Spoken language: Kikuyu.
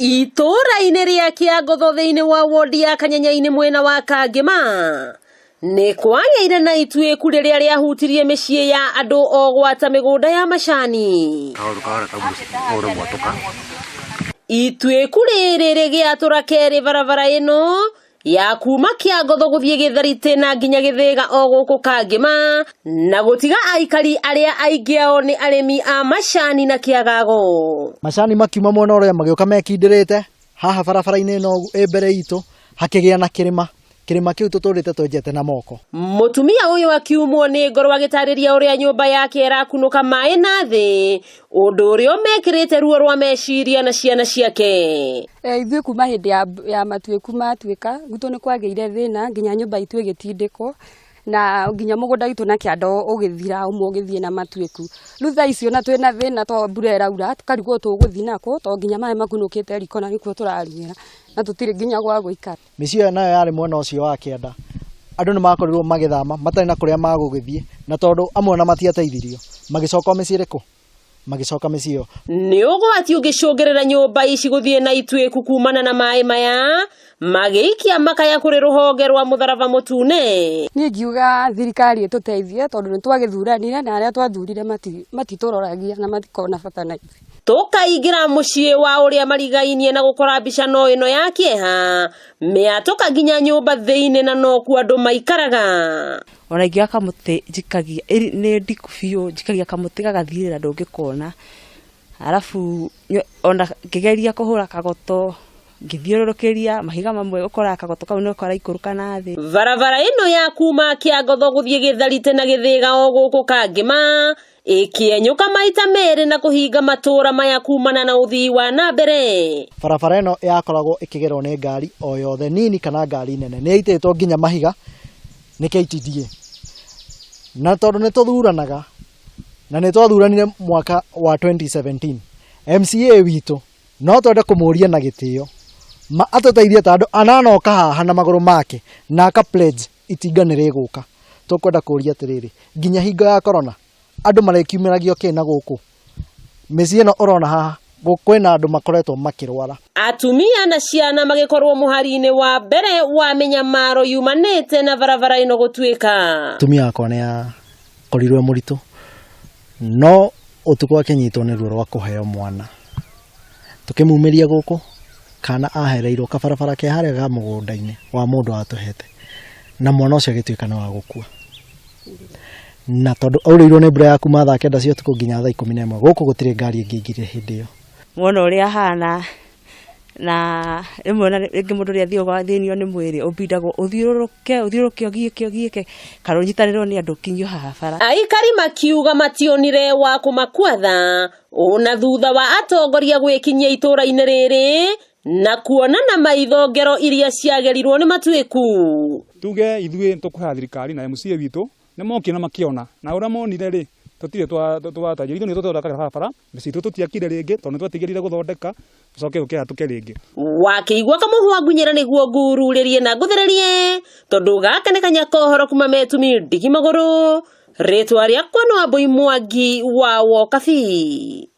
Itũũra-inĩ rĩa Kĩangotho thĩinĩ wa wodi ya Kanyenyainĩ mwena wa Kangĩma nĩ kwagĩire na ituĩku rĩrĩa rĩahutirie mĩciĩ ya andũ o gwata mĩgũnda ya macani. Ituĩku rĩrĩ rĩgĩatũra kerĩ barabara ĩno ya kuma Kĩangotho gũthiĩ Gĩtharitĩ na nginya Gĩthĩga o gũkũ Kangĩma na gũtiga aikari arĩa aingĩ ao nĩ arĩmi a macani na kĩagago. Macani makiuma mwena ũrĩa magĩũka mekindĩrĩte haha barabara-inĩ ĩno ĩ mbere itũ hakĩgĩa na kĩrĩma. Kĩrĩma kĩu tũtũrĩte twenjete na moko. Mũtumia ũyũ akiumwo nĩ ngoro agĩtarĩria ũrĩa nyũmba yake ĩrakunũka maĩ na thĩ, ũndũ ũrĩa ũmekĩrĩte ruo rwa meciria na ciana ciake. Ithuĩ kuma hĩndĩ ya matuĩku matuĩka gwitũ nĩ kwagĩire thĩna nginya nyũmba itũ ĩgĩtindĩkwo na nginya mũgũnda witũ na kĩanda ũgĩthira ũmwe ũgĩthiĩ na matuĩku. Rĩu thaa ici ona twĩna thĩna to mbura ĩraura tũkarigwo tũgũthiĩ nakũ to nginya maĩ makunũkĩte riko na nĩkuo tũrarugĩra na tũtirĩ nginya gwa gũikara. Mĩciĩ ĩyo nayo yarĩ mwena ũcio wa kĩanda andũ nĩ makorirwo magĩthama matarĩ na kũrĩa magũgĩthiĩ na tondũ amwe ona matiateithirio magĩcoka o mĩciĩ ĩrĩkũ? Magĩcoka mĩciĩ ĩyo. Nĩ ũgwati ũngĩcũngĩrĩra nyũmba ici gũthiĩ na ituĩku kumana na maĩ maya magĩikia makaya kũrĩ rũhonge rwa mũtharaba mũtune. Niĩ ingiuga thirikari ĩtũteithie tondũ nĩ twagĩthuranire na arĩa twathurire matitũroragia na matikoragwo na bata na ithuĩ. Tũkaingĩra mũciĩ wa ũrĩa marigainie na gũkora mbica no ĩno ya kĩeha mĩatũka nginya nyũmba thĩinĩ na nokuo andũ maikaraga. Ona ingĩoya kamũtĩ njikagia nĩ ndiku biũ njikagia kamũtĩ gagathirĩra ndũngĩkona. Arabu ona ngĩgeria kũhũra kagoto ngĩthiũrũrũkĩria mahiga mamwe ũkoraga kagoto kau nĩko karaikũrũka na thĩ. Barabara ĩno ya kuma Kĩangotho gũthiĩ Gĩtharite na Gĩthĩga o gũkũ Kangĩma ĩkĩenyũka maita merĩ na kũhinga matũra maya kumana na ũthii wa na mbere. Barabara ĩno yakoragwo ĩkĩgerwo nĩ ngari o yothe nini kana ngari nene nĩ yaitĩtwo nginya mahiga nĩ KTDA. Na tondũ nĩ tũthuranaga na nĩ twathuranire mwaka wa 2017 MCA witũ no twende kũmũria na gĩtĩo ma atũteithie ta andũ ananoka haha na magũrũ make na aka pledge itinga nĩ rĩgũka. Tũkwenda kũria atĩrĩrĩ nginya hingo ya corona andũ marekiumĩragio kĩ na gũkũ mĩciĩ ĩno ũrona haha kwĩna andũ makoretwo makĩrwara. Atumia na ciana magĩkorwo mũhari-inĩ wa mbere wa mĩnyamaro yumanĩte na barabara ĩno gũtuĩka. Mũtumia wakwa nĩ akorirwo e mũritũ no ũtukũ akĩnyitwo nĩ ruo rwa kũheo mwana. Tũkĩmumĩria gũkũ kana ahereirwo kabarabara ke harĩa ga mũgũnda-inĩ wa mũndũ watũhete na mwana ũcio agĩtuĩka nĩ wa gũkua. Na tondũ aurĩirwo nĩ mbura ya kuma thaa kenda cia ũtukũ nginya thaa 11 gũkũ gũtirĩ ngari ĩngĩingĩrire hĩndĩ ĩyo. Mwona ũrĩa ahana na rĩmwe na rĩngĩ mũndũ ũrĩa athiaga athĩnio nĩ mwĩrĩ ũbindagwo ũthiũrũrũke ũthiũrũrũke ũgiĩke ũgiĩke kana ũnyitanĩrwo nĩ andũ ũkinyio haha bara. Aikari makiuga mationire wa kũmakuatha ona thutha wa atongoria gwĩkinyia itũũra-inĩ rĩrĩ na kuona na maitho ngero iria ciagerirwo nĩ matuĩku. Tuge ithuĩ tũkũhoya thirikari na MCA witũ nĩ mokire na makĩona na ũrĩa monire rĩ tũtirĩ twatajio ithuĩ nĩ tũthondekaga barabara mĩciĩ itũ tũtiakire rĩngĩ tondũ nĩ twetigĩrire gũthondeka tũcoke gũke yatũke rĩngĩ. Wakĩigua kamũhwa ngunyĩra nĩguo ngururĩrie na ngũthĩrĩrie tondũ gaka nĩ kanya kohoro kuma metumi ndigi magũrũ rĩtwa rĩakwa no Ambũi Mwangi wa Wokabi.